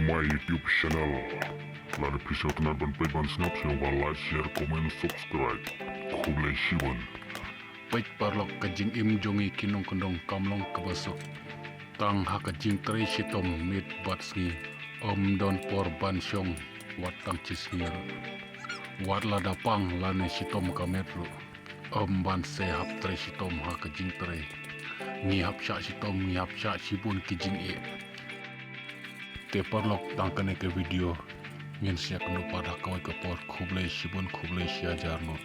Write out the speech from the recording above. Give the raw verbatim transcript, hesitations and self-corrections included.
My YouTube channel. Lada phi sngewtynnat ban peit ban sngap, sngewbha like, share, comment, subscribe. Khublei shibun. Peit paralok, ka jingim jong ngi ki nongkyndong kam long kaba suk. Tang ha ka jingtrei shitom miet bad sngi, ym don por ban shong wat tang shi sngi ruh. Wat la da pang lane shitom ka met ruh, ym ban sa hap trei shitom ha ka jingtrei. Ngi hap shah shitom, ngi hap shah shibun ki jingeh. Te paralok, tang kane ka video ngin sa ïakynduh pat ha kawei ka por. Khublei shibun, khublei shihajar nguh.